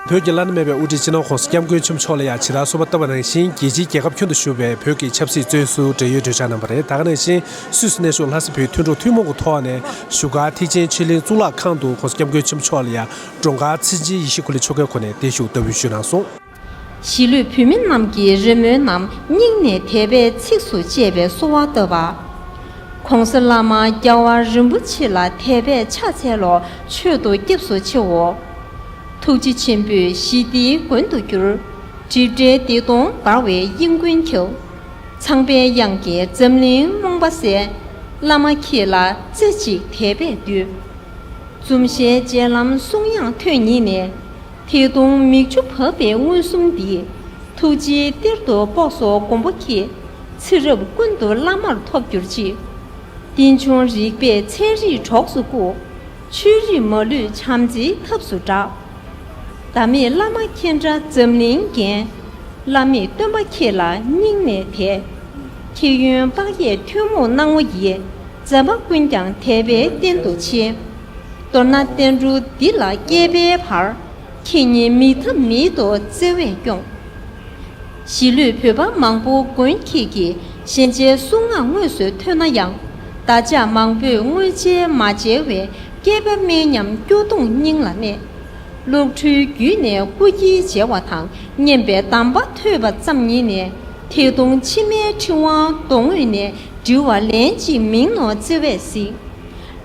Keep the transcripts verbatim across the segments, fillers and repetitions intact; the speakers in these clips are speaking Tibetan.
བོད་ཀྱི་བླ་ན་མེད་པའི་དབུ་ཁྲིད་སྤྱི་ནོར་༸གོང་ས་༸སྐྱབས་མགོན་ཆེན་པོ་མཆོག་ལ་ཡང་ཇི་ལྟར་གསོལ་བ་བཏབ་པ་ནང་བཞིན། རྒྱལ་སྤྱིའི་རྒྱལ་ཁབ་ཁྱོན་དུ་བཞུགས་པའི་བོད་ཀྱི་ཆབ་སྲིད་བཙོན་ཟུར་བགྲེས་ཡོལ་གྲོས་འཆར་གནང་བ་རེད། ད་ག་ནང་བཞིན་སུད་སི་གནས་བཞུགས་ལྷ་ས་བོད་མཐུན་གྲོགས་ཐུན་མོང་གི་ཐོག་ནས་བཞུགས་སྒར་ཐེག་ཆེན་ཆོས་གླིང་གཙུག་ལག་ཁང་དུ་༸གོང་ས་༸སྐྱབས་མགོན་ཆེན་པོ་མཆོག་ལ་ཡང་དྲུང་འགག་ཚེ་རིང་ཡེ་ཤེས་འཁོར་ལོའི་ཆོ་གའི་སྒོ་ནས་བརྟན་བཞུགས་བསྟར་འབུལ་ཞུས་གནང་སོང་། གཞིས་ལུས་བོད་མི་རྣམས་ཀྱི་རེ་སྨོན་རྣམས་སྙིང་ནས་དད་པས་ཚིགས་སུ་བཅད་པའི་གསོལ་བ་བཏབ་པ། ༸གོང་ས་བླ་མ་རྒྱལ་བ་རིན་པོ་ཆེ་ལ་དད་པས་ཕྱག་འཚལ་ལོ། མཆོད་དོ་སྐྱབས་སུ་མཆིའོ། ཐུགས་རྗེ་ཆེན་པོས་ཞི་བདེའི་མགོན་དུ་གྱུར། སྒྲིབ་བྲལ་བདེ་སྟོང་འབར་བའི་དབྱིངས་མགོན་ཁྱེད། ཚངས་པའི་དབྱངས་ཀྱིས་འཛམ་གླིང་རྨོངས་པ་སེལ། བླ་མ་ཁྱེད་ལ་རྩེ་གཅིག་དད་པས་འདུད། འཛུམ་ཞལ་རྗེ་ལམ་གསུང་དབྱངས་ཐོས་ཉིད་ནས། ཐད་གཏོང་མིག་ཆུ་བབས་པའི་མངོན་སུམ་འདི། ཐུགས་རྗེའི་གཏེར་དུ་སྤོགས་སོ་མགོན་པོ་ཁྱེད། ཚེ་རབས་ཀུན་ཏུ་བླ་མར་ཐོབ་གྱུར་ཅིག། རྟེན་འབྱུང་རིག་པས་ཚན་རིག་གྲོགས་སུ་བཀུག། ཆོས་རིག་མ་ལུས་བྱམས་བརྩེའི་ཐབས་སུ་བསྒྲགས། ཟླ་མེད་བླ་མ་ཁྱེད་འདྲ་འཛམ་གླིང་རྒྱན། བླ་མེད་སྟོན་པ་ཁྱེད་ལ་སྙིང་ནས་དད། ཁྱེད་ཡོན་དཔག་ཡས་ཐུན་མོང་སྣང་ངོ་ཡིས། འཛམ་བུ་ཀུན་ཀྱང་དད་པའི་རྟེན་དུ་ཆེ། མདོར་ན་བསྟན་འགྲོ་འདི་ལ་སྐྱེས་པའི་བར། ཁྱེད་ཉིད་མི་ཐབས་མེད་དུ་བརྩེ་བས་སྐྱོངས། གཞིས་ལུས་བོད་པ་མང་པོ་མགོན་ཁྱེད་ཀྱི་ཞལ་མཇལ་གསུང་ངག་དངོས་སུ་ཐོས་ན་ཡང་། བདག་ཅག་མང་པོས་དངོས་མཇལ་མ་མཇལ་བས་སྐྱེས་པ་སྨན་ཉམས་སྐྱོ་གདུང་སྙིང་ལ་གནས། གློག་འཕྲུལ་བརྒྱུད་ནས་སྐུ་སྐྱིལ་མཇལ་བ་དང་སྙན་པའི་གདམས་པ་ཐོས་པ་ཙམ་ཉིད་ནས། ཐད་གཏོང་མཆི་མའི་ཕྲེང་བ་གདོང་ངོས་ནས་འགྲིལ་བ་ལན་གཅིག་མིན་ནོ་བརྩེ་བས་གཟིགས།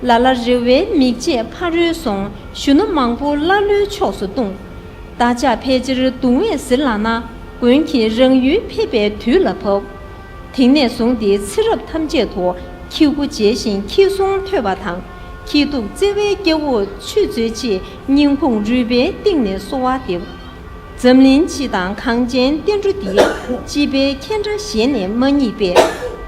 ལ་ལ་རེ་བའི་མིག་འབྱེད་ཕ་རོལ་སོང་། གཞོན་ནུ་མང་པོ་ཀླ་ཀློའི་ཕྱོགས་སུ་ལྟུང་། བདག་ཅག་ཕལ་ཆེར་གདུང་བས་གཟིར་ལགས་ན། མགོན་ཁྱེད་རང་ཡུལ་ཕེབས་པའི་དུས་ལ་བབ། དེང་ནས་བཟུང་སྟེ་ཚེ་རབས་ཐམས་ཅད་དུ། ཁྱེད་སྐུ་མཇལ་ཞིང་ཁྱེད་གསུང་ཐོས་པ་དང་། ཁྱེད་ཐུགས་བརྩེ་བའི་སྐྱེ་བོ་ཆོས་མཛོད་ཅེས། སྙིང་ཁོང་རུས་པའི་གཏིང་ནས་གསོལ་བ་འདེབས། འཛམ་གླིང་སྤྱི་དང་གངས་ཅན་བསྟན་འགྲོ་འདིའི། སྤྱི་པའི་ཁྱེད་འདྲ་གཞན་ནས་མ་རྙེད་པས།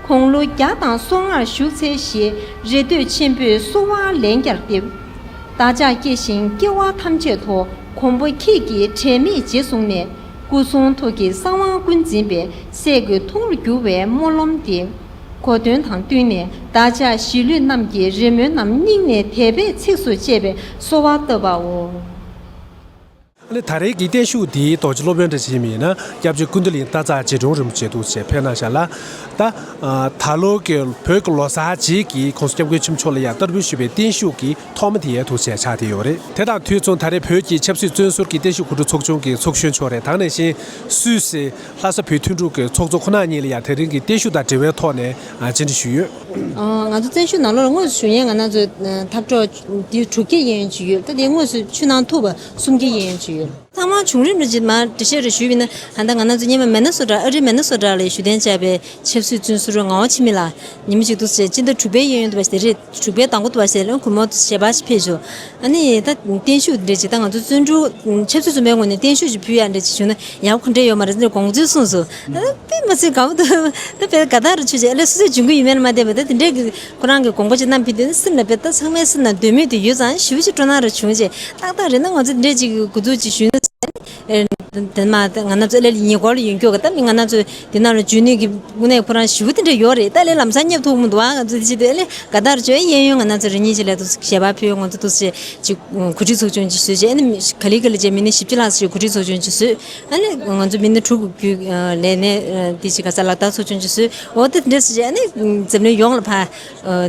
དགུང་ལོ་བརྒྱ་དང་སོ་ལྔར་བཞུགས་འཚལ་ཞེས། རེ་འདོད་ཆེན་པོས་གསོལ་བ་ལན་བརྒྱར་འདེབས། བདག་ཅག་སྐྱེ་ཞིང་སྐྱེ་བ་ཐམས་ཅད་དུ། མགོན་པོ་ཁྱེད་ཀྱི་དྲན་མེད་རྗེས་བཟུང་ནས། སྐུ་གསུང་ཐུགས་ཀྱི་གསང་བ་ཀུན་འཛིན་པའི། སྲས་ཀྱི་ཐུགས་ལ་འགྱུར་བའི་སྨོན་ལམ་འདེབས། གོ་སྟོན་དང་བསྟུན་ནས་བདག་ཅག་གཞིས་ལུས་རྣམས་ཀྱི་རེ་སྨོན་རྣམས་སྙིང་ནས་དད་པས་ཚིགས་སུ་བཅད་པའི་གསོལ་བ་བཏབ་པའོ། ཨ་ནི་ད་རེས་ཀྱི་བརྟན་བཞུགས་འདིའི་རྡོ་རྗེ་སློབ་དཔོན་འདྲ་ཅིག་ཡིན་པ་ཡིན་ན། སྐྱབས་རྗེ་ཀུན་བདེ་གླིང་སྟག་འཚེར་རྗེ་དྲུང་རིན་པོ་ཆེ་འདུག་ཅེས་ཕེབས་གནང་བཞག་ལ། ད་ཨ་ད་ལོ་གི་བོད་ཀྱི་ལོ་གསར་རྗེས་ཀྱི་༸གོང་ས་༸སྐྱབས་མགོན་ཆེན་པོ་མཆོག་ལ་ཡང་བསྟར་འབུལ་ཞུས་པའི་བརྟན་བཞུགས་ཀྱི་ཐོག་མ་དེ་ཡང་འདུག་ཅེས་ཆགས་བསྡད་ཡོད་རེད། དེ་དང་དུས་མཚུངས་ད་རེས་བོད་ཀྱི་ཆབ་སྲིད་བཙོན་ཟུར་གྱི་བརྟན་བཞུགས་གོ་སྒྲིག་ཚོགས་ཆུང་གི་ཚོགས་གཞོན་མཆོག་རེད། དེ་ནང་བཞིན་སུད་སི་ལྷ་ས་བོད་མཐུན་གྲོགས་ཀྱི་ཚོགས་གཙོ་ཁོང་རྣམ་གཉིས་ལ་ཡང་དེ་རིང་གི་བརྟན་བཞུགས་དང་འབྲེལ་བའི་ཐོག་ནས་ཨ་བཅར་འདྲི་ཞུས་ཡོད། ཨ། ང་ཚོ་བཙན་བྱོལ་ནང་ལོགས་ལ་དངོས་སུ་བཞུགས་མཁན་ང་རང་ཚོ་ཨ་འཐབ་གྲོགས་འདི་དྲུག་བརྒྱ་གཡས་གཡོན་ཅིག་ཡོད། ད་དེ་དངོས་སུ་ཕྱི་ནང་ཐུག་པ་སུམ་བརྒྱ་གཡས་གཡོན་ཅིག་ཡོད། ཚང་མ་བྱུང་རིམ་རེ་ཅིག་མར་འགྲེལ་བཤད་རེ་ཞུས་པ་ཡིན་ན། ད་ལྟ་ང་རང་ཚོ་སྔོན་མ་མི་ནི་སོ་ཊ། ཨ་རིའི་མི་ནི་སོ་ཊ་ལ་བཞུགས་གདན་འཇགས་པའི་ཆབ་སྲིད་བཙོན་ཟུར་ངག་དབང་འཆི་མེད་ལགས་ཉི་མ་གཅིག་འདུག་ཟེར། སྤྱི་ཟླ་དྲུག་པའི་གཡས་གཡོན་འདུག་པ་ཞིག་དེ་རེད། དྲུག་པའི་དང་པོ་འདུག་པ་ཞིག་ལན་གུ་མོ་ཞལ་པར་ཞིག་ཕེབས་བྱུང་། ཨ་ནི་ད་བརྟན་བཞུགས་འདྲ་ཅིག་ད་ང་ཚོ་བཙོན་འཇུག་ཆབ་སྲིད་བཙོན་པའི་ངོས་ནས་བརྟན་བཞུགས་ཅིག་ཕུལ་ཡག་འདྲ་ཅིག་བྱུང་ན་ཡག་པོ་ག་འདྲ་ཡོད་མ་རེད་ཟེར་དགོངས་ཚུལ་གསུངས་སོང་། ཨ་དཔེ་མ་སྲིད་དགའ་པོ་འདུག་ད་དཔེ་དགའ་ཐག་རེད། ཆོས་ཅིག་ཨ་ལས་སོ་སོའི་འཇོན་གི་ཡོད་མེད་ལ་མ་བལྟས་པ། ད་དེ་འདྲའི་གི་ཁོ་རང་གི་དགོངས་པ་ཅིག་བསྣམས་ཕེབས་དུས་ནི་སེམས་ལ་དཔེ་ད་ཚང་མའི་སེམས་ནང་འདོད་མོས་དེ་ཡོད་ཙང་ཞེ་པོ་ཅིག་སྤྲོ་སྣང་རེ་བྱུང་རྗེས། ཏག་ཏག་རེད་ན་ང་ཚོ་དེ་འདྲའི་ཅིག་གི་འགོ་འཛུགས་ཅིག་ཞུས་ན། ཨེ། དེ་མ་ང་རང་ཚོ་ཨ་ལས་ཉེ་འཁོར་ལ་ཡོང་རྒྱུ་ག་ད་མི་ང་རང་ཚོ་དེ་ནང་ལ་འཇུས་ནས་ཀྱི་དངོས་གནས་ཁོ་རང་ཞེ་པོ་དེ་འདྲ་ཡོད་རེད། ད་ཨ་ལས་ལམ་སང་བསྙབ་ཐུབ་མི་འདུག་ཨ་ང་ཚོ་དེ་ཅི་དེ་ཨ་ལས་དགའ་ཐག་རེད། ཆོས་གཡས་གཡོན་ང་རང་ཚོ་རེ་གཉིས་ཅིག་ལ་འདུག་ཞལ་པར་ཕུལ། ང་ཚོ་འདུག་ཅིག་ཅིག་གོ་སྒྲིག་ཚོགས་ཆུང་ཅིག་བཟོས་རྗེས། ཨ་ནི་ག་ལེ་ག་ལེ་བྱས་མི་སྣ་བཞི་བཅུ་ལྷག་ཅིག་གོ་སྒྲིག་ཚོགས་ཆུང་ཅིག་བཟོས། ཨ་ནི་ང་ཚོ་མི་སྣ་དྲུག་གི་ལས་སྣེ་དེ་ཅིག་ག་ས་ལག་བསྟར་ཚོགས་ཆུང་ཅིག་བཟོས། འོ་དེ་འདྲ་བཟོས་རྗེས་ཨ་ནི་འཛམ་གླིང་ཡོངས་ལ་ཕར་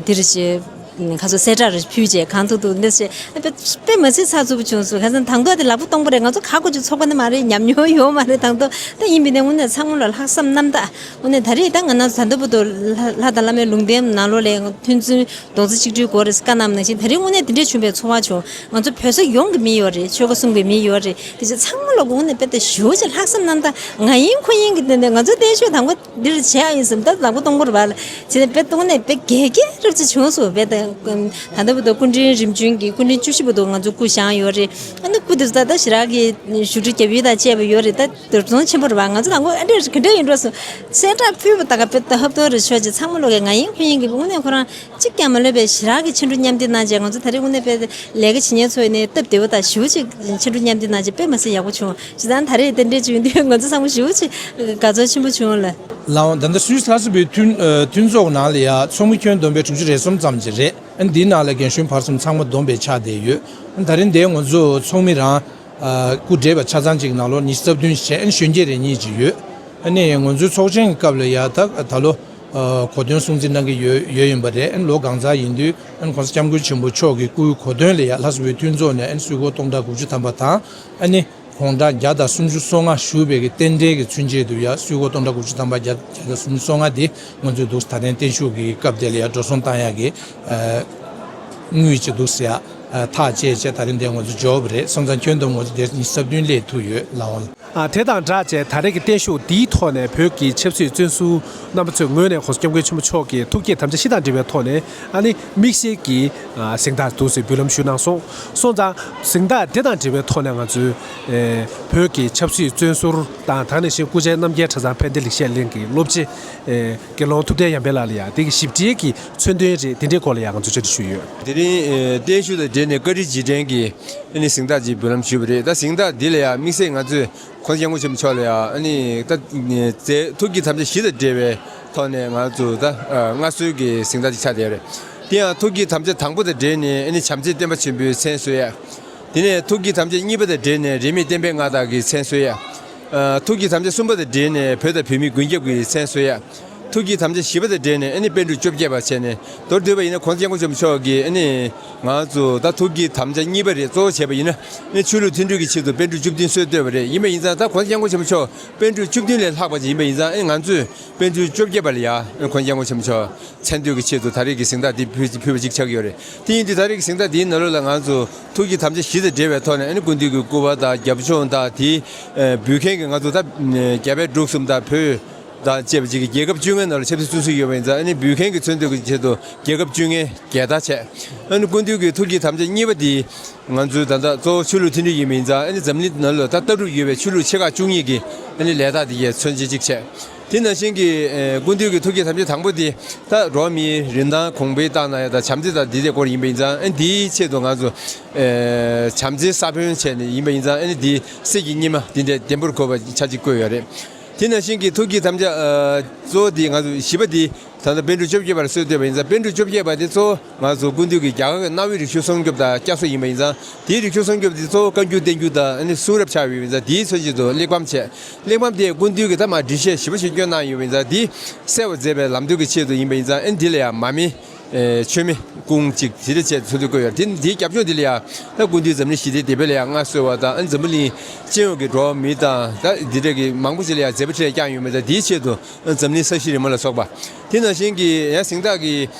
དེ་རེ་བྱས། ཁ་སོ་གསལ་བསྒྲགས་རེ་ཕུལ་རྗེས་གང་ཐུབ་ཐུབ་འདི་བྱས་དཔེ་དཔེ་མ་སྲིད་ཚགས་ཚུད་པོ་བྱུང་སོང་། ཁ་སང་དང་ཐོག་དེ་ལག་པ་སྟོང་པ་རེད། ང་ཚོ་ཁ་སྐོར་ཅིག་ཚོགས་པ་ནི་མ་རེད། ཉམས་མྱོང་ཡོད་མ་རེད་དང་ཐོག་ད་ཡིན་པའི་ནས་དངོས་གནས་ཚང་མ་ལ་ལྷག་བསམ་རྣམ་དག་དངོས་གནས་ད་རེས་ད་ང་རང་ཚོ་ད་ལྟ་བར་དུ་ལྷ་ལྷ་དང་བླ་མའི་ལུང་བསྟན་ནང་ལོགས་ལ་ཐུན་འཛིན་རྡོག་རྩ་གཅིག་སྒྲིལ་དགོས་རེད་བཀའ་གནང་ནང་བཞིན་ད་རེས་དངོས་གནས་དེ་འདྲས་བྱུང་བའི་ཚོར་བ་བྱུང་། ང་ཚོ་བོད་ས་ཡོངས་ཀྱི་མི་ཡོད་རེད། ཆོལ་ཁ་གསུམ་གྱི་མི་ཡོད་རེད། དེ་ཚོ་ཚང་མ་ལ་དངོས་གནས་དཔེ་ད་ཞེ་པོ་ཅིག་ལྷག་བསམ་རྣམ་དག་ང་ཡིན་ཁོ་ཡིན་གྱི་དེ་ནས་ང་ཚོ་བརྟན་བཞུགས་དང་པོ་འདིར་བྱས་ཡ་ཡིན་ཟེར་ད་ལག་པ་སྟོང་པོར་བ་ལ་བྱས་ནས་དཔེ་སྟོང་ནས་དཔེ་དགེ་རྒན་རབ་ཅིག་བྱུང་སོང་། དཔེ་ད་ད་ལྟ་བར་དུ་སྐུ་ཕྲེང་རིམ་བྱོན་གྱི་སྐུ་ཕྲེང་བཅུ་བཞི་བར་དུ་ང་ཚོ་སྐུ་བཞེངས་ཡོད་རེད། ཨ་ནི་སྐུ་དེ་ཚོ་ད་ད་ཞེ་དྲག་གི་བཞུགས་ཁྲི་རྒྱབ་ཡུལ་དང་བཅས་པ་ཡོད་རེད། ད་དུར་ཚོང་ཆེན་པོ་རེད་བ། ང་ཚོ་དང་པོ་ཨ་འདྲས་ག་འདྲས་ཡིན་འགྲོ་སོང་། གསལ་བསྒྲགས་ཕུལ་བ་ད་ག་དཔེ་ད་ཧབ་ཐོབ་རེ་ཆོག་ཅིག་ཚང་མ་ལོག་གི་ང་ཡིན་ཁོ་ཡིན་གྱི་དངོས་གནས་ཁོ་རང་གཅིག་ཀྱང་མ་ལོས་པའི་ཞེ་དྲག་གི་ཕྱི་དྲོ་མཉམ་འདེགས་གནང་བྱས། ང་ཚོ་ད་རེས་དངོས་གནས་དཔེ་ལས་ཀ་བྱེད་མཁན་ཚོ་ཡིན་ནའི་སྟབས་བདེ་བོ་དང་ཞེ་པོ་ཅིག་ཕྱི་དྲོ་མཉམ་འདེགས་གནང་བྱས་དཔེ་མ་སྲིད་ཡག་པོ་བྱུང་། ཇི་ལྟར་ད་རེས་དེ་འདྲས་ཅིག་ཡོང་དུས་ང་ཚོ་ཚང་མ་ཞེ་པོ་ཅིག་དགའ་ཚོར་ཆེན་པོ་བྱུང་ལ། ལགས་འོང་། ད་ལྟ་སུད་སི་ལྷ་ས་བོད་མཐུན་ཨ་མཐུན་ཚོགས་ནང་ལ་ཡ་ཚོགས་མི་ཁྱོན་བསྡོམས་པས་དྲུག་ཅུ་རེ་གསུམ་ཙམ་ཅིག་རེད། ཨ་འདིའི་ནང་ལ་རྒན་གཞོན་བར་གསུམ་ཚང་མ་བསྡོམས་པས་ཆགས་བསྡད་ཡོད། ཨ་ད་རིང་འདིར་ང་ཚོ་ཚོགས་མི་རང་ སྐུ་བགྲེས་པ་ཆ་ཚང་གཅིག་ནང་ལོ་ཉི་ཤུ་རྩ་བདུན་བྱས། ཨ་ནི་གཞོན་སྐྱེས་རེ་གཉིས་ཅིག་ཡོད། ཨ་ནི་ང་ཚོའི་ཚོགས་ཆེན་གྱི་སྐབས་ལ་ཡ་ད་ད་ལོ་གོ་སྟོན་སྲུང་བརྩི་གནང་གི་ཡོད་ཡོད་ཡིན་པ་རེད། ཨ་ནི་ལོ་གང་ཚར་ཡིན་དུས་ཨ་ནི་གོང་ས་སྐྱབས་མགོན་ཆེན་པོ་མཆོག་གི་སྐུའི་གོ་སྟོན་ལ་ཡ་ལྷ་ས་བོད་མཐུན་ཚོགས་ནས་ཨ་ནི་གསོལ་སྐོར་སྟོང་ཕྲག་དགུ་བཅུ་ཐམ་པ་དང་། ཨ་ནི་དགུང་གྲངས་བརྒྱ་དང་སུམ་ཅུ་སོ་ལྔ་བཞུགས་པའི་གི་རྟེན་འབྲེལ་གྱི་མཚོན་བྱེད་དུ་ཡ་གསོལ་སྐོར་སྟོང་ཕྲག་དགུ་བཅུ་ཐམ་པ་བརྒྱ་བརྒྱ་དང་སུམ་ཅུ་སོ་ལྔ་འདི་ང་ཚོས་འདུག་ད་ཐེངས་བརྟན་བཞུགས་ཀྱི་སྐབས་དེ་ལ་ཡ་འགྲོ་སོང་བཏང་ཡག་གི་དངུལ་ཅིག་འདུག་ཟེར་ཡ་ཐག་བཅད་བྱས་ད་རིང་དེ་ང་ཚོ་འབྱོར་བ་རེད། སོང་ཙང་ཁྱོན་བསྡོམས་ང་ཚོ་དེ་ཉི་ཤུ་རྩ་བདུན་སླེབས་ཐུབ་ཡོད་ལགས་འོང་། ཨ་དེ་དང་སྦྲགས་བྱས་ད་རེས་ཀྱི་བརྟན་བཞུགས་འདིའི་ཐོག་ནས་བོད་ཀྱི་ཆབ་སྲིད་བཙོན་ཟུར་རྣམ་པ་ཚོའི་ངོས་ནས་གོང་ས་སྐྱབས་མགོན་ཆེན་པོ་མཆོག་གི་ཐུགས་བསྐྱེད་དམ་བཅའ་བཞི་དང་འབྲེལ་བའི་ཐོག་ནས་ཨ་ནི་དམིགས་བསལ་གྱི་ཨ་གཟེངས་རྟགས་འདུག་སེ་འབུལ་ལམ་ཞུས་གནང་སོང་། སོང་ཙང་གཟེངས་རྟགས་དེ་དང་འབྲེལ་བའི་ཐོག་ནས་ང་ཚོས་ཨེ་བོད་ཀྱི་ཆབ་སྲིད་བཙོན་ཟུར་དང་ད་ག་ནང་བཞིན་སྐུ་བཅར་རྣམ་རྒྱལ་གྲྭ་ཚང་ཕན་བདེ་ལེགས་བཤད་གླིང་གི་སློབ་སྤྱི་ཨེ་དགེ་སློང་ཐུབ་བསྟན་ཡར་འཕེལ་ལགས་ལ་ཡང་དེ་གི་ཞིབ་ཕྲའི་གི་མཚོན་དོན་རེད། དེ་འདྲའི་སྐོར་ལ་ཡང་ང་ཚོས་བཅར་འདྲི་ཞུས་ཡོད། དེ་རིང་ཨེ་བརྟན་བཞུགས་དང་འབྲེལ་ནས་བཀའ་དྲིན་རྗེས་དྲན་གྱི་ཨ་ནི་གཟེངས་རྟགས་ཅིག་འབུལ་ལམ་ཞུས་པ་རེད། ད་གཟེངས་རྟགས་འདི་ལ་ཡང་དམིགས་བསལ་ང་ཚོས་གོང་ས་སྐྱབས་མགོན་ཆེན་པོ་མཆོག་ལ་ཡང་ཨ་ནི་ད་མཛད་ཐུགས་ཀྱི་དམ་བཅའ་བཞི་དང་འབྲེལ་བའི་ཐོག་ནས་ང་ཚོ་ད་མངའ་གསོལ་གྱི་གཟེངས་རྟགས་ཅིག་ཆགས་བསྡད་རེད། དེ་ཡང་ཐུགས་ཀྱི་དམ་བཅའ་དང་པོ་དང་འབྲེལ་ནས་ཨ་ནི་བྱམས་བརྩེའི་བསྟན་པ་ཆེན་པོའི་མཚན་གསོལ་ཡ། དེ་ནས་ཐུགས་ཀྱི་དམ་བཅའ་གཉིས་པ་དང་འབྲེལ་ནས་རིས་མེད་བསྟན་པའི་མངའ་བདག་གི་མཚན་གསོལ་ཡ། ཨ་ཐུགས་ཀྱི་དམ་བཅའ་གསུམ་པ་དང་འབྲེལ་ནས་བོད་དང་བོད་མིའི་མགོན་སྐྱབས་ཀྱི་མཚན་གསོལ་ཡ། ཐུགས་ཀྱི་དམ་བཅའ་བཞི་པ་དང་འབྲེལ་ནས་ཨ་ནི་པཎ་གྲུབ་བཅོ་བརྒྱད་པ་བྱས་ནས་མདོར་བསྡུས་པ་ཡིན་ན་གོང་ས་སྐྱབས་མགོན་ཆེན་པོ་མཆོག་གིས་ཨ་ནི་ང་ཚོ་ད་ཐུགས་ཀྱི་དམ་བཅའ་གཉིས་པ་རེད། གཙོ་བོ་བྱས་པ་ཡིན་ན་ཨ་ནི་ཆོས་ལུགས་མཐུན་སྒྲིལ་གྱི་ཆེད་དུ་པཎ་གྲུབ་བཅུ་བདུན་གསོལ་བསྡད་པ་རེད། ཡིན་པ་ཡིན་ཙང་ད་གོང་ས་སྐྱབས་མགོན་ཆེན་པོ་མཆོག་པཎ་གྲུབ་བཅུ་བདུན་ལས་ལྷག་པ་ཅིག་ཡིན་པ་ཡིན་ཙང་ཨ་ནི་ང་ཚོས་པཎ་གྲུབ་བཅོ་བརྒྱད་པ་ལ་ཡ་ཨ་ནི་གོང་ས་སྐྱབས་མགོན་ཆེན་པོ་མཆོག་མཚན་བསྟོད་ཀྱི་ཆེད་དུ་ད་རེས་ཀྱི་གཟེངས་རྟགས་འདི་ཕུལ་ཕུལ་བ་ཅིག་ཆགས་ཀྱི་ཡོད་རེད། དེ་ཡིན་དུས་ད་རེས་ཀྱི་གཟེངས་རྟགས་འདིའི་ནང་ལོགས་ལ་ང་ཚོ་ཐུགས་ཀྱི་དམ་བཅའ་བཞི་དང་འབྲེལ་བའི་ཐོག་ནས་ཨ་ནི་སྐུ་མདུན་གྱི་སྐུ་པར་དང་རྒྱབ་ལྗོངས་དང་དེའི་ཨ་འབུལ་མཁན་གྱི་ང་ཚོ་ད་ཨ་རྒྱ་བལ་འབྲུག་གསུམ་དང་བོད་དང་བཅས་པ་ཅིག་གི་རྒྱལ་ཁབ་བཅོ་ལྔའི་ནང་ལ་ཆབ་སྲིད་བཙོན་ཟུར་ཡོད་པ་ཡིན་ཙང་ཨ་ནི་འབུལ་མཁན་གྱི་མཚོན་དོན་གྱི་ཆེད་དུ་རྒྱལ་ཁབ་བཅོ་ལྔའི་རྒྱལ་དར་བྱས། ཨ་ནི་སྐུ་མདུན་གྱི་ཐུགས་ཀྱི་དམ་བཅའ་གཉིས་པ་འདི་ང་ཚོའི་ད་ལྟ་གཙོ་བོ་ཆོས་ལུགས་མཐུན་སྒྲིལ་ཡིན་པ་ཡིན་ཙང་ཨ་ནི་འཛམ་གླིང་ནང་ལ་ད་ལྟ་གྲུབ་ཡོད་པའི་ཆོས་ལུགས་ཆེ་ཁག་བཅུ་གཉིས་ཀྱི་ཨ་ནི་ལས་རྟགས་འདི་ཡའི་མཚོན་བྱེད་ཅིག་བྱས། དེ་ནང་བཞིན་གྱི་ཨེ་སྐུ་མདུན་གྱི་ཐུགས་ཀྱི་དམ་བཅའ་དང་པོ་འདི་ད་འགྲོ་བ་མིའི་རིན་ཐང་གོང་འཕེལ་བཏང་གནང་ཡ་དང་བྱམས་བརྩེ་དང་འདི་དེ་སྐོར་ཡིན་པ་ཡིན་ཙང་ཨ་ནི་འདིའི་ཆེད་དུ་ང་ཚོ་ཨེ་བྱམས་བརྩེའི་ས་བོན་བྱས་ནས་ཡིན་པ་ཡིན་ཙང་ཨ་ནི་འདི་གསེར་གྱི་སྙེ་མ་འདི་འདྲའི་ལྡེམ་པོར་གོས་པ་ཆ་གཅིག་བཀོད་ཡོད་རེད། དེ་ནང་བཞིན་གྱི་ཐུགས་ཀྱི་དམ་བཅའ་ཨ་གཙོ་བོ་འདི་ང་ཚོ་བཞི་པ་འདི་ད་ལྟ་པཎ་གྲུབ་བཅོ་བརྒྱད་པར་གསོལ་འདེབས་པ་ཡིན་ཙང་པཎ་གྲུབ་བཅོ་བརྒྱད་པ་འདི་གཙོ་བོ་ང་ཚོ་སྐུ་མདུན་གྱི་རྒྱ་གར་གྱི་གནའ་བོའི་རིག་གཞུང་སྲུང་སྐྱོབ་དང་བསྐྱར་གསོ་ཡིན་པ་ཡིན་ཙང་དེའི་རིག་གཞུང་སྲུང་སྐྱོབ་འདི་གཙོ་བོ་བཀའ་འགྱུར་བསྟན་འགྱུར་དང་ཨ་ནི་གསུང་རབ་ཆགས་ཡོད་པ་ཡིན་ཙང་དེའི་མཚོན་བྱེད་དུ་གླེགས་བམ་བྱས། གླེགས་བམ་དེ་སྐུ་མདུན་གྱིས་ད་མར་འགྲེལ་བཤད་ཞིབ་པོ་ཞིག་བསྐྱོན་གནང་ཡོད་པ་ཡིན་ཙང་དེ་གསལ་བར་མཛད་པའི་ལམ་སྟོན་གྱི་ཆེད་དུ་ཡིན་པ་ཡིན་ཙང་ཨ་ནི་འདི་ལ་ཡང་མར་མེ་ཨེ་མཆོད་མེ་ཀུང་གཅིག་དེ་འདྲ་བྱས་ཚུལ་དུ་བཀོད་ཡོད་རེད། དེ་འདིའི་རྒྱབ་ལྗོངས་འདི་ལ་ཡང་ད་སྐུ་མདུན་འཛམ་གླིང་ཞི་བདེའི་དེད་དཔོན་ལ་ཡང་མངའ་གསོལ་བ་དང་ཨ་ནི་འཛམ་བུ་གླིང་སྤྱི་ཡོངས་ཀྱི་འགྲོ་བ་མི་དང་ད་འདི་འདྲ་གི་མང་པོ་ཞིག་ལ་ཡང་མཛད་པ་ཁྲི་ལས་བསྐྱངས་ཡོད་མ་ཚད་དེའི་ཆེད་དུ་འཛམ་གླིང་ས་གཞི་རིལ་མ་ལ་སོགས་པ། དེ་ནང་བཞིན་གྱི་ཡང་གཟེངས་རྟགས་ཀྱི་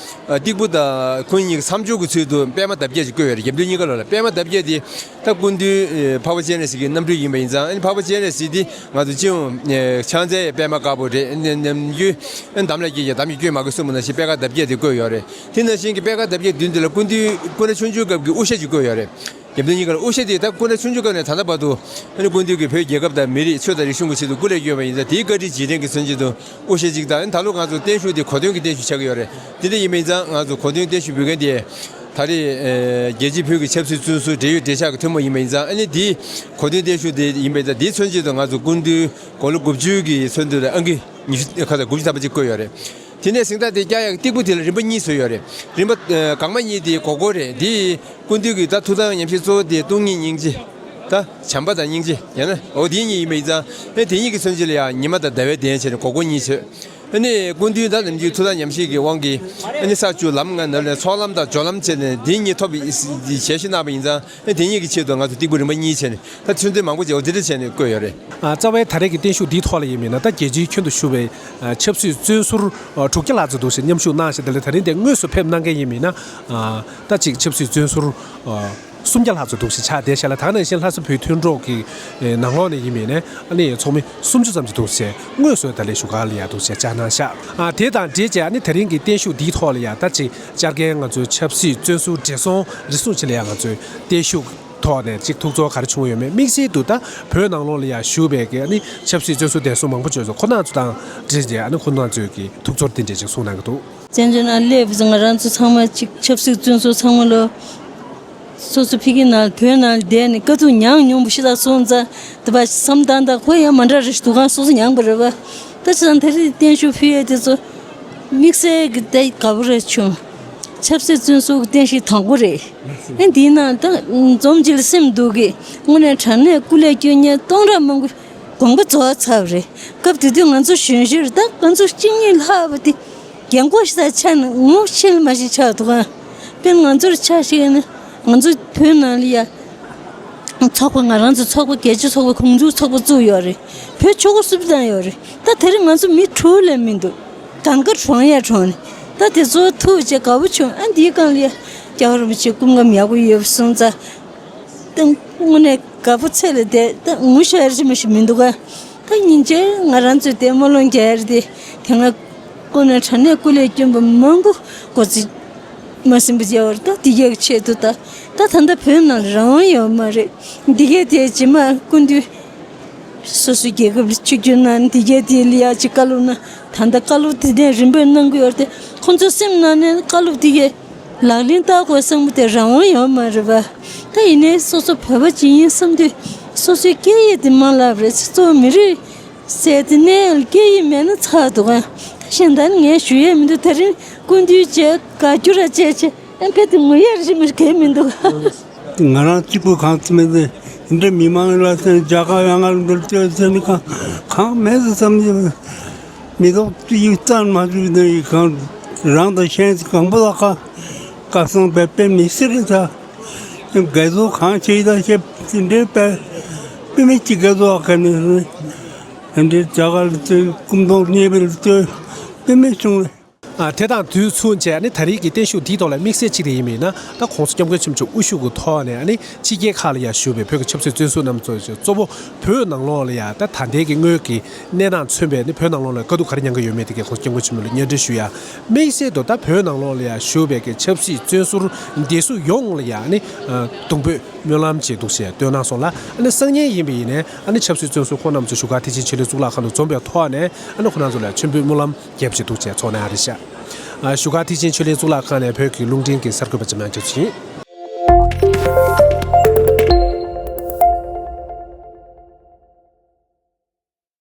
ཨ་སྟེགས་བུ་དང་ཁོང་གཉིས་ཀྱི་མཚམས་སྦྱོར་གྱི་ཚུལ་དུ་པད་མ་འདབ་བརྒྱད་ཅིག་བཀོད་ཡོད་རེད། རྒྱབ་མདུན་གཉིས་ཀ་ལོགས་ལ་པད་མ་འདབ་བརྒྱད་དེ་ད་སྐུ་མདུན་ཨེ་འཕགས་པ་སྤྱན་རས་གཟིགས་ཀྱི་རྣམ་སྤྲུལ་ཡིན་པ་ཡིན་ཙང་ཨ་ནི་འཕགས་པ་སྤྱན་རས་གཟིགས་དེ་ང་ཚོ་སྤྱི་ཡོངས་ཨེ་ཕྱག་འཚལ་པད་མ་དཀར་པོ་རེད། ཨ་ནི་ནམ་རྒྱུན་ཨ་ནི་འདམ་ལ་སྐྱེས་ཀྱང་འདམ་གྱི་སྐྱོན་མ་གོས་གསུངས་པ་ནང་བཞིན་པད་དཀར་འདབ་བརྒྱད་དེ་བཀོད་ཡོད་རེད། དེ་ནང་བཞིན་གྱི་པད་དཀར་འདབ་བརྒྱད་མདུན་དེ་ལ་སྐུ་མདུན་སྐུ་ན་ཆུང་ཆུང་སྐབས་ཀྱི་དབུ་ཞྭ་ཅིག་བཀོད་ཡོད་རེད། རྒྱབ་མདུན་གཉིས་ཀ་ལ་དབུ་ཞྭ་དེ་ད་སྐུ་ན་ཆུང་ཆུང་སྐབས་ནས་ད་ལྟ་བར་དུ་ཨ་ནི་སྐུ་མདུན་གྱིས་བོད་རྒྱལ་ཁབ་དང་མི་རིགས་ཆོས་དང་རིག་གཞུང་གི་ཆེད་དུ་སྐུ་ལས་བསྐྱོན་པ་ཡིན་ཙང་དེའི་བཀའ་དྲིན་རྗེས་དྲན་གྱི་མཚོན་བྱེད་དུ་དབུ་ཞྭ་གཅིག་དང་ཨ་ནི་ད་ལོ་ང་ཚོ་བརྟན་བཞུགས་དེ་གོ་སྟོན་གྱི་བརྟན་བཞུགས་ཆགས་ཀྱི་ཡོད་རེད། དེ་འདྲ་ཡིན་པ་ཡིན་ཙང་ང་ཚོ་གོ་སྟོན་བརྟན་བཞུགས་འབུལ་མཁན་དེ་ད་རེས་ཨེ་རྒྱལ་སྤྱིའི་བོད་ཀྱི་ཆབ་སྲིད་བཙོན་ཟུར་འབྲེལ་ཡོད་འབྲེལ་ཆགས་ཀྱི་ཐུན་མོང་ཡིན་པ་ཡིན་ཙང་ཨ་ནི་དེའི་གོ་སྟོན་བརྟན་བཞུགས་དེ་ཡིན་པ་ཡིན་ཙང་དེའི་མཚོན་བྱེད་དུ་ང་ཚོ་སྐུ་མདུན་དགུང་ལོ་དགུ་བཅུ་གི་མཚོན་དོན་ལ་ཨང་ཀི་ཉི་ཤུ་ཁ་ཚ་དགུ་བཅུ་ཐམ་པ་ཅིག་བཀོད་ཡོད་རེད། དེ་ནས་གཟེངས་རྟགས་དེ་བཀྱག་ཡག་སྟེགས་བུ་དེ་ལ་རིམ་པ་གཉིས་བཟོས་ཡོད་རེད། རིམ་པ་ཨ་སྒང་མ་གཉིས་དེ་སྒོར་སྒོར་རེད། དེ་སྐུ་མདུན་གྱི་ད་ཐུགས་དམ་ཉམས་བཞེས་གཙོ་བོ་དེ་སྟོང་ཉིད་སྙིང་རྗེ། ད་བྱམས་པ་དང་སྙིང་རྗེ་ཡང་ན་འོ་དེ་གཉིས་ཡིན་པ་ཡིན་ཙང་ཨེ་དེ་གཉིས་ཀྱི་མཚོན་བྱེད་ལ་ཡང་ཉི་མ་དང་ཟླ་བའི་གདན་བྱས་ནས་སྒོར་སྒོར་གཉིས་བཟོས། ཨ་ནི་སྐུ་མདུན་ད་ནམ་རྒྱུན་ཐུགས་དམ་ཉམས་བཞེས་ཀྱི་དབང་གིས་ཨ་ནི་ས་བཅུ་ལམ་ལྔ་ནང་ལ་ཚོགས་ལམ་དང་སྦྱོར་ལམ་བྱས་ནས་དེ་གཉིས་ཐོབ་པའི་ཞལ་བཞེས་གནང་བ་ཡིན་ཙང་། ཨ་དེ་གཉིས་ཀྱི་ཆེད་དུ་ང་ཚོ་སྟེགས་བུ་རིམ་པ་གཉིས་བྱས་ནས་ད་མཚོན་དོན་མང་པོ་ཅིག་འོ་དེ་འདྲ་བྱས་ནས་བཀོད་ཡོད་རེད། ཨ་རྩ་བའི་ད་རེས་ཀྱི་བརྟན་བཞུགས་འདིའི་ཐོག་ལ་ཡིན་མིན་ན་ད་རྒྱལ་སྤྱིའི་ཁྱོན་དུ་བཞུགས་པའི་ཨ་ཆབ་སྲིད་བཙོན་ཟུར་ཨ་དྲུག་བརྒྱ་ལྷག་ཙམ་འདུག་ཟེར་མཉམ་ཞུགས་གནང་ཞེས་དེ་ལ་ད་རིང་འདིར་དངོས་སུ་ཕེབས་གནང་མཁན་ཡིན་མིན་ན་ཨ་ད་ཅིག་ཆབ་སྲིད་བཙོན་ཟུར་ཨ་སུམ་བརྒྱ་ལྷག་ཙམ་འདུག་ཟེར་ཆགས་བསྡད་ཤག་ལ། ད་ག་ནང་བཞིན་ལྷ་ས་བོད་མཐུན་གྲོགས་ཀྱི་ཨེ་ནང་ལོགས་ནས་ཡིན་མིན་ན་ཨ་ནི་ཚོགས་མི་སུམ་ཅུ་ཙམ་ཅིག་འདུག་ཟེར་དངོས་སུ་ད་ལས་བཞུགས་སྒར་ལ་ཡ་འདུག་ཟེར་བཅར་གནང་ཤག་ཨ་དེ་དང་འབྲེལ་བྱས་ཨ་ནི་ད་རིང་གི་བརྟན་བཞུགས་འདིའི་ཐོག་ལ་ཡ་ད་ཅིག་བཅར་མཁན་ང་ཚོའི་ཆབ་སྲིད་བཙོན་ཟུར་བགྲེས་སོང་རེ་ཟུང་ཅིག་ལ་ཡང་ང་ཚོས་བརྟན་བཞུགས་ཐོག་ནས་ཅིག་ཐུགས་ཚོར་ག་རེ་བྱུང་ཡོད་མེད། དམིགས་བསལ་དུ་ད་བོད་ནང་ལོགས་ལ་ཡང་བཞུགས་པའི་གི་ཨ་ནི་ཆབ་སྲིད་བཙོན་ཟུར་བགྲེས་སོང་མང་པོ་བྱོས་སོང་། ཁོང་རྣམ་ཚོ་དང་འབྲེལ་ཏེ་ཨ་ནི་ཁོང་རྣམ་ཚོས་ཀྱི་ཐུགས་ཚོར་དེ་འདྲས་ཅིག་གསུང་གནང་གི་འདུག་བཙན་བྱོལ་ནང་སླེབས་ཙང་ང་རང་ཚོ་ཚང་མ་ཅིག་ཆབ་སྲིད་བཙོན་ཟུར་ཚང་མ་ལོ་སོ་སོ་ཕ་གི་ནང་བོད་ནང་བསྡད་ནས་དཀའ་སྡུག་མྱངས་མྱོང་བ་ཞིག་ལ་སོང་ཙང་དེ་བ་བསམ་སྟངས་དང་ཁོ་ཡང་མ་འདྲ་རེ་ཞིག་འདུག་གང་སོ་སོ་མྱངས་པ་རེད་བ། ད་བྱས་ཙང་ད་རེས་བརྟན་བཞུགས་ཕུལ་ཡས་དེ་ཚོ་དམིགས་བསལ་གྱི་ད་དགའ་པོ་རེ་བྱུང་། ཆབ་སྲིད་བཙོན་ཟུར་གྱི་རྟེན་གཞི་དང་པོ་རེད། ཨེ་འདིའི་ནང་ད་འཛོམས་ཅིག་ལ་སེམས་སྡུག་གི། དངོས་གནས་དྲང་གནས་སྐུ་ལས་བསྐྱོན་མཁན་སྟོང་ཕྲག་མང་པོ་དགོངས་པ་རྫོགས་ཚར་བ་རེད། སྐབས་དེ་དུས་ང་ཚོ་གཞོན་གཞོན་རེད། ད་ང་ཚོ་གཅིག་གཉིས་ལྷག་པ་དེ་རྒན་གོག་ཞིག་ད་ཆགས་ནས་ངོ་ཤེས་མ་ཤེས་ཆགས་འདུག་ཨ། དཔེར་ང་ཚོར་ཆ་བཞག་ན་ང་ཚོ་བོད་ནང་ལ་ཡ། ཚོགས་པ། ང་རང་ཚོ་ཚོགས་པ། རྒྱལ་སྤྱིའི་ཚོགས་པ། གོང་བུ་ཚོགས་པ་བཙུགས་ཡོད་རེད། བོད་ཆོལ་ཁ་གསུམ་བཏང་ཡོད་རེད། ད་དེ་རིང་ང་ཚོ་མི་དྲུག་ལས་མི་འདུག་གང་ག་གྲོངས་ཡ་གྲོངས་ནས། ད་དེ་ཚོ་ཐུག་བྱས་དགའ་པོ་བྱུང་། ཨ་འདིའི་སྒང་ལ་ཡ་རྒྱལ་བ་རིན་པོ་ཆེ་སྐུ་ཁམས་ཡག་པོ་ཡོད་པ་སོང་ཙང་། ད་དངོས་གནས་དགའ་པོ་ཚད་ལས་འདས། ད་ངུ་ཤོར་ཡ་ཞིག་མ་ཞིག་མི་འདུག་ག་ད་སྙིང་རྗེ། ང་རང་ཚོས་དེ་སྨོན་ལམ་རྒྱག་ཡ་རེད་དེ། དེ་སྔ་དངོས་གནས་དྲང་གནས་སྐུ་ལས་བསྐྱོན་པ་མང་པོ་མགོ་ཚོད་མ་ཟིན་པ་བྱས་པ་རེད། ད་འདི་གའི་ཆེད་དུ། ད་ད་ད་ལྟ་བོད་ནང་ལ་རང་དབང་ཡོད་མ་རེད། འདི་གའི་དེ་རྗེས་མ་སྐུ་མདུན་སོ་སོའི་རྒྱལ་ཁབ་ལ་ཆིབས་བསྒྱུར་གནང་། འདི་གའི་དེ་ལ་ཡ་ཅིག་བཀའ་སློབ་གནང་། ད་ལྟ་བཀའ་སློབ་དེ་ནས་རིམ་པས་གནང་གི་ཡོད་རེད་དེ། ཁོང་ཚོ་སེམས་ནང་ནས་བཀའ་སློབ་དེ་གའི་ལག་ལེན་བསྟར་དགོས་བསམ་གི། དེ་རང་དབང་ཡོད་མ་རེད་པ། ད་ཡིན་ནའི་སོ་སོ་བོད་པ་ཅིག་ཡིན་བསམ་དུས་སོ་སོའི་སྐད་ཡིག་དེ་མ་བརླག་པ་རེད། གཙོ་བོ་མི་རིགས་ཟེར་དེ་ནས་སྐད་ཡིག་མེད་ན་ཚར་འདུག་ག་ད་གཞན་དག་ངས་ཞུ་ཡས་མི་འདུག་དེ་རིང་སྐུ་མདུན་བཅས་བཀའ་འགྱུར་ར་བཅས་བྱས། ཨ་ཕེ་དེ་ངུ་ཡ་རི་མི་གལ་མི་འདུག་ང་རང་གཅིག་པུ་གང་ཚེ་མེད་དེ། འདི་མི་མང་ལ་སེམས། རྒྱ་གར་ཡང་ང་འདིར་བསྟོད་ཟེར་ནི་གང་གང་མེད་ཟེར་བསམ་གྱི། མི་ཐོག་ཏུ་ཡིག་བཙན་མ་བྱུང་ནི་གང་རང་དང་གཞན་གང་པོ་ལ་ཁ་སྐལ་བཟང་པའི་དཔེ་མི་སྲིད་རེད་ད། དགེ་ཚོགས་གང་བྱེད་ད་བྱེད་དེ་འདྲའི་དཔེ་དཔེ་མི་གཅིག་དགེ་ཚོགས་ག་ནས་རེད། དེ་འདྲའི་རྒྱ་གར་ཚོས་སྐུ་མདོག་ཉེས་པའི་ལྟོས་དཔེ་མི་བྱུང་རེད། ཨ། དེ་དང་དུས་མཚུངས་བྱས་ནི་ད་རེས་ཀྱི་བརྟན་བཞུགས་འདིའི་ཐོག་ལ་དམིགས་བསལ་གཅིག་དེ་ཡིན་པས་ན། ད་༸གོང་ས་༸སྐྱབས་མགོན་ཆེན་པོ་མཆོག་དབུ་བཞུགས་ཀྱི་ཐོག་ནས་ཨ་ནི་ཕྱི་རྒྱལ་ཁག་ལ་ཡང་བཞུགས་པའི་བོད་ཀྱི་ཆབ་སྲིད་བཙོན་ཟུར་རྣམས་ཚོ་གཙོ་བོ་བོད་ནང་ལོགས་ལ་ཡང་ད་ད་ལྟའི་གི་དངོས་ཀྱི་གནས་སྟངས་མཚོན་པའི་ནི་བོད་ནང་ལོགས་ལ་དཀའ་སྡུག་ག་རེ་མྱངས་ཀྱི་ཡོད་མེད་དེ་གའི་༸གོང་ས་༸སྐྱབས་མགོན་ཆེན་པོ་ལ་སྙན་སྒྲོན་ཞུ་ཡ། དམིགས་བསལ་དུ་ད་བོད་ནང་ལོགས་ལ་ཡང་བཞུགས་པའི་གི་ཆབ་སྲིད་བཙོན་ཟུར་འདི་ཚོ་ཡོངས་ལ་ཡང་ནི་གདུང་འབོད་སྨོན་ལམ་ཅིག་འདུག་ཅེས་བཏོན་གནང་སོང་ལ། ཨ་ནི་སང་ཉིན་ཡིན་པ་ཡིན་ནའི་ཨ་ནི་ཆབ་སྲིད་བཙོན་ཟུར་ཁོང་རྣམས་ཚོ་བཞུགས་སྒར་ཐེག་ཆེན་ཆོས་གླིང་གཙུག་ལག་ཁང་དུ་འཛོམས་པའི་ཐོག་ནས་ཨ་ནི་ཁོང་རྣམ་ཚོ་ལ་མཆོད་འབུལ་སྨོན་ལམ་རྒྱབ་ཅིག་འདུག་ཅེས་ཚོགས་གནང་ཡ་རེད་ཤག་ཨ། བཞུགས་སྒར་ཐེག་ཆེན་ཆོས་གླིང་གཙུག་ལག་ཁང་ནས་བོད་ཀྱི་རླུང་འཕྲིན་གྱི་གསར་འགོད་པ་འཇམ་དབྱངས་སྐྱབས་ཡིན།